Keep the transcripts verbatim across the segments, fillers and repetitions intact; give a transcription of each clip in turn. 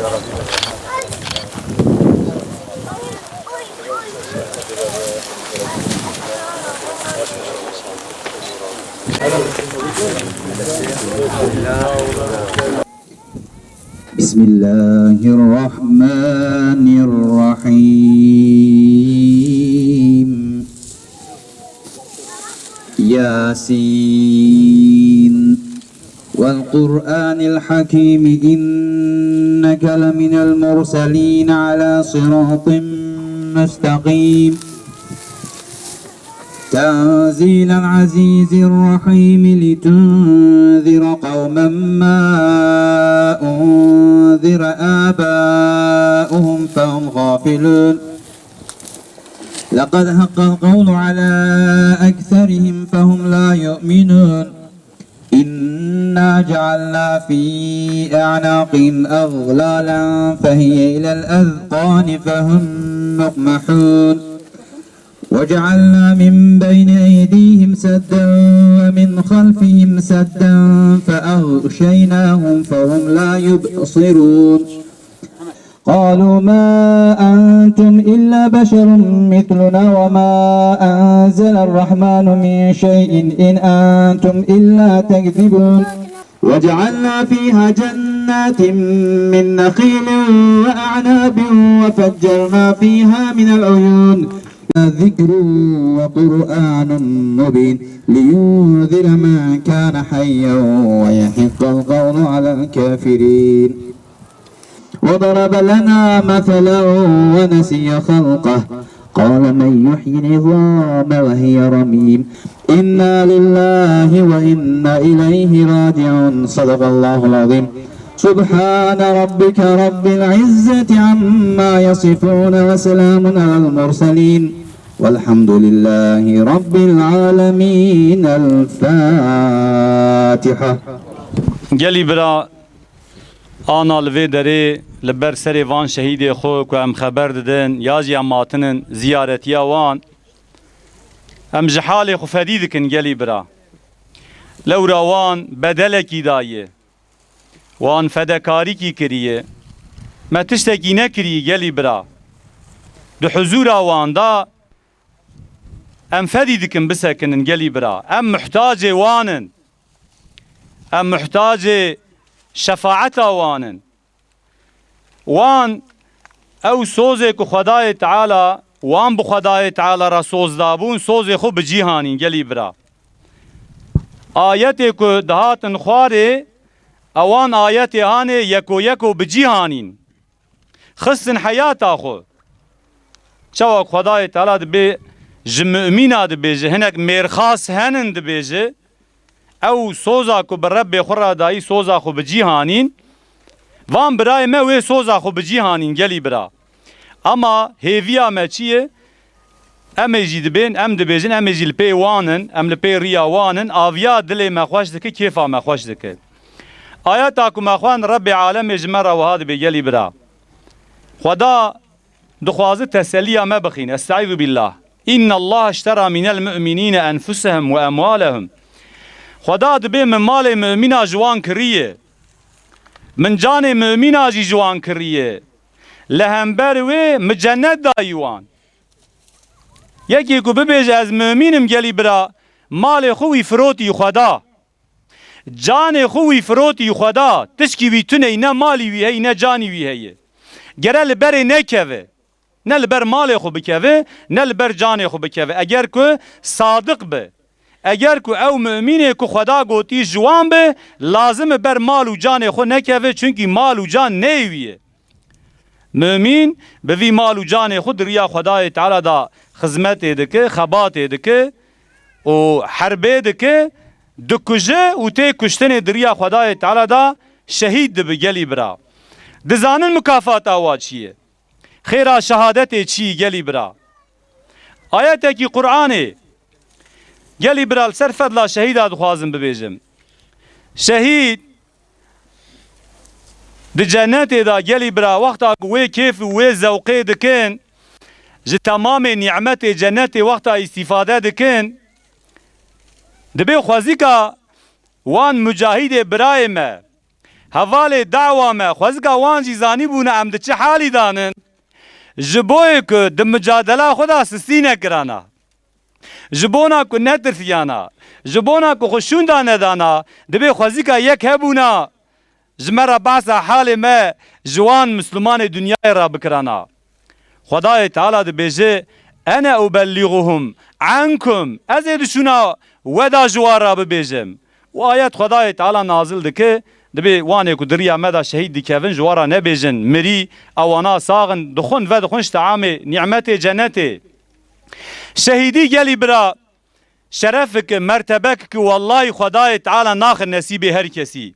بسم الله الرحمن الرحيم. ياسين. والقرآن الحكيم إنك لمن المرسلين على صراط مستقيم. تنزيل العزيز الرحيم لتنذر قوما ما أنذر آباؤهم فهم غافلون. لقد حق القول على أكثرهم فهم لا يؤمنون. إنا جعلنا في أعناقهم أغلالا فهي إلى الأذقان فهم مقمحون. وجعلنا من بين أيديهم سدا ومن خلفهم سدا فأغشيناهم فهم لا يبصرون. قالوا ما أنتم إلا بشر مثلنا وما أنزل الرحمن من شيء إن أنتم إلا تكذبون. وجعلنا فيها جنات من نخيل وأعناب وفجرنا فيها من العيون. ذكر وقرآن مبين لينذر من كان حيا ويحق القول على الكافرين. وضرب لنا مثلا ونسي خلقه. قال من يحيي العظام وهي رميم. إنا لله وإنا إليه راجعون. صدق الله العظيم. سبحان ربك رب العزة عما يصفون وسلام على المرسلين والحمد لله رب العالمين. الفاتحة. Gelî bira, ana li vê derê li ber serê van şehîdê xwe ku em xeber didin ya jî em hatinin ziyaretiya wan, em ji halê xwe fedî dikin gelî bira. Lewra wan bedelekî daye, wan fedekarîkî kiriye. Me tiştekî nekiriye gelî bira. Di huzûra wan de em fedî dikin bisekinin gelî bira. Em muhtacê wan in. Em muhtacê şefaeta wan in. Wan ew sozê ku Xwedayê Teala, wan bi Xwedayê Teala re soz dabûn, sozê xwe bi cî hanîn gelî bira. Ayetê ku dihatin xwarê, ewan ayetê hanê yeko yeko bi cî hanîn. Xistin heyata xwe. Çawa Xwedayê Teala dibê ji mumîna dibêje, hinek mêrxas henin dibêje, ew soza ku bi Rebbê xwe re dayî, soza xwe bi cî hanîn, van birayê me wê soza xwe bi cî hanîn gelî bira. Ama hêviya me çi ye? Em ê jî dibên, em dibêjin, em ê jî li pê wan in, em li pê riya wan in, aviya dilê me xweş dike, kêfa me xweş dike. Ayeta ku me xwend, Rebbê alemê ji me re wiha dibê gelî bira. Xweda dixwaze teseliya me bixîne. Estaizu billah. İnna Allah iştera minel mu'minine enfusehum ve emwalehum. Xweda dibê min malê mumîna ji wan kiriye. Min canê mumîna jî ji wan kiriye. Li hember wê min cennet dayî wan. Yekê ku bibêje ez mumîn im gelî bira, malê xwe wî firotî Xweda. Canê xwe wî firotî Xweda. Tişkî wî tune yî, ne malî wî heyî, ne canî wî heye. Gere li berê nekeve. Ne li ber malê xwe bikeve, ne li ber canê xwe bikeve. Eger ku sadiq be, eger ku ew mumînê ku Xweda gotî ji wan be, lazim e ber mal û canê xwe nekeve, çunkî mal û can neyê wî ye. Mumîn bi vî mal û canê xwe di riya Xwedayê Teala de xizmetê dike, xebatê dike û herbê dike, dikuje û tê kuştinê di riya Xwedayê Teala de şehîd dibe gelî bira. Dizanin mukafata wa çi ye? Xêra şehadetê çi ye gelî bira? Ayetekî Qur'anê gelî bira li ser fedla şehîda dixwazim bibêjim. Şehîd di cennetê de gelî bira, wexta ku wê kêf û wê zewqê dikin, ji temamê nîmetê cennetê wexta îstîfade dikin, dibê xwezîka wan mucahîdê birayê me, hevalê dawa me, xwezika wan jî zanîbûne em di çi halî de nin. Ji boyê ku di micadela xwe de sistî nekirana. Ji bona ku netirsiyana, ji bona ku xwe şûnda nedana, dibê xwezika yek hebûna ji me re behsa halê me ji wan Mislimanê dinyayê re bikirana. Xwedayê Teala dibêje, "Ene ubelliğuhum ankum." Ez ê di şûna we de ji wan re bibêjim. Û ayet Xwedayê Teala nazil dike, dibê wanê ku di riya me de şehîd dikevin, ji wan re nebêjin, "Mirî, ewana sax in, dixwin, vedixwin ji teamê nîmetê cenetê." Şehîdî gelî bira, şerefik, mertebek ki wellahî Xwedayê Teala naxe nesîbê her kesî.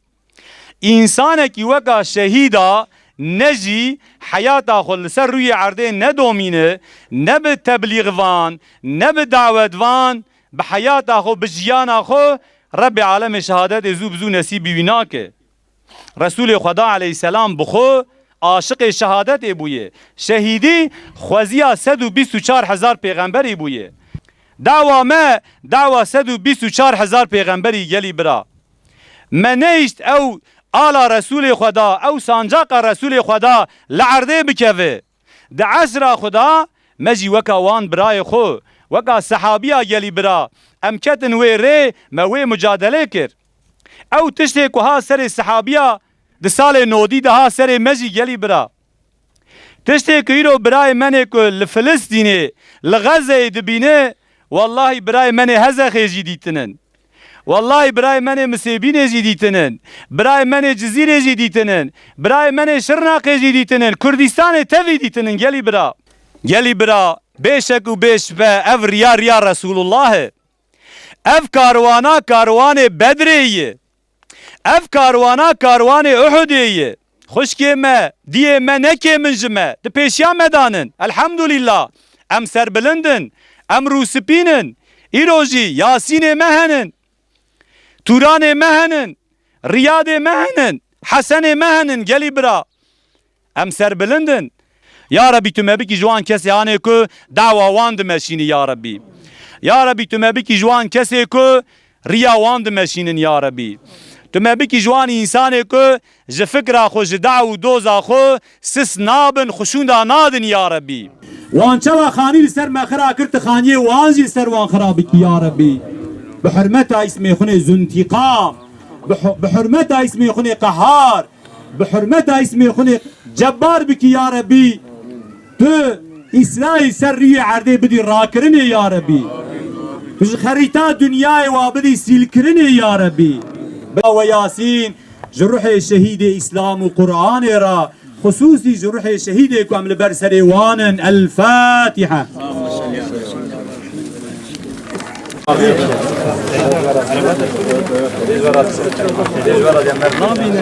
Însanekî weka şehîda ne jî heyata xwe li ser rûyê erdê nedomîne, ne bi teblîxvan, ne bi dawetvan, bi heyata xwe, bi jiyana xwe, Rebbê alemê şehadetê zû bi zû nesîbî wî nake. Resûlê Xweda aleyhisselam bi xwe aşiqê şehadetê bûye. Şehîdî xweziya sed û bîst û çar hezar pêxemberî bûye. Dawa me, dawa sed û bîst û çar hezar pêxemberî gelî bira. Me nehişt ew ala Resûlê Xweda, ew sancaqa Resûlê Xweda li erdê bikeve. Di esra xwe de me jî weka wan birayê xwe, weka sehabiya gelî bira, em ketin wê rê, me wê mucadelê kir. Ew tiştê ku ha serê sehabiya di salê nodî de ha serê me jî gelî bira. Tiştê ku îro birayê menê ku li Filistînê, li Xezeyê dibîne, wellahî birayê menê Hezexê jî dîtinin. Wellahî birayê menê Misêbînê jî dîtinin. Birayê menê Cizîrê jî dîtinin. Birayê menê Şirnaqê jî dîtinin. Kurdistanê tevî dîtinin gelî bira. Gelî bira, bê şek û bê şibe ev riya riya Resûlullah e. Ev karwana karwanê Bedrê ye. Ev karwana karwanê Uhudê ye. Xwişkê me, diyê me nekêm in ji me. Di pêşiya me danin. Elhamdulillah. Em serbilind in. Em rûspîn in. Îro jî Yasînê me henin. Tûranê me henin. Riyadê me henin. Hesenê me henin. Gelî bira. Em serbilind in. Ya Rebî, tu me bikî ji wan kesê anê ku dawa wan dimeşînî ya Rebî. Ya Rebî, tu me bikî ji wan kesê ku riya wan dimeşînin ya Rebî. Tu me bikî ji wan însanê ku ji fikra xwe, ji daw û doza xwe sis nabin, xwe şûnda nadin ya Rebî. Wan çawa xanî li ser me xira kir, tu xaniyê wan jî li ser wan xira bikî ya Rebî. Bi hurmeta îsmê xwe nê Zûntîqam, bi hu-, bi hurmeta îsmê xwe nê Qehar, bi hurmeta îsmê xwe nê Cebbar bikî ya Rebî. Tu Îsraîl ser rûyê erdê bidî rakirinê ya Rebî. Tu ji xerîta dinyayê wa bidî sîlkirinê ya Rebî. Bira we Yasîn, ji ruhê şehîdê Îslam û Qur'anê re, xusûsî ji ruhê şehîdê ku em li ber serê wan in. El Fatiha.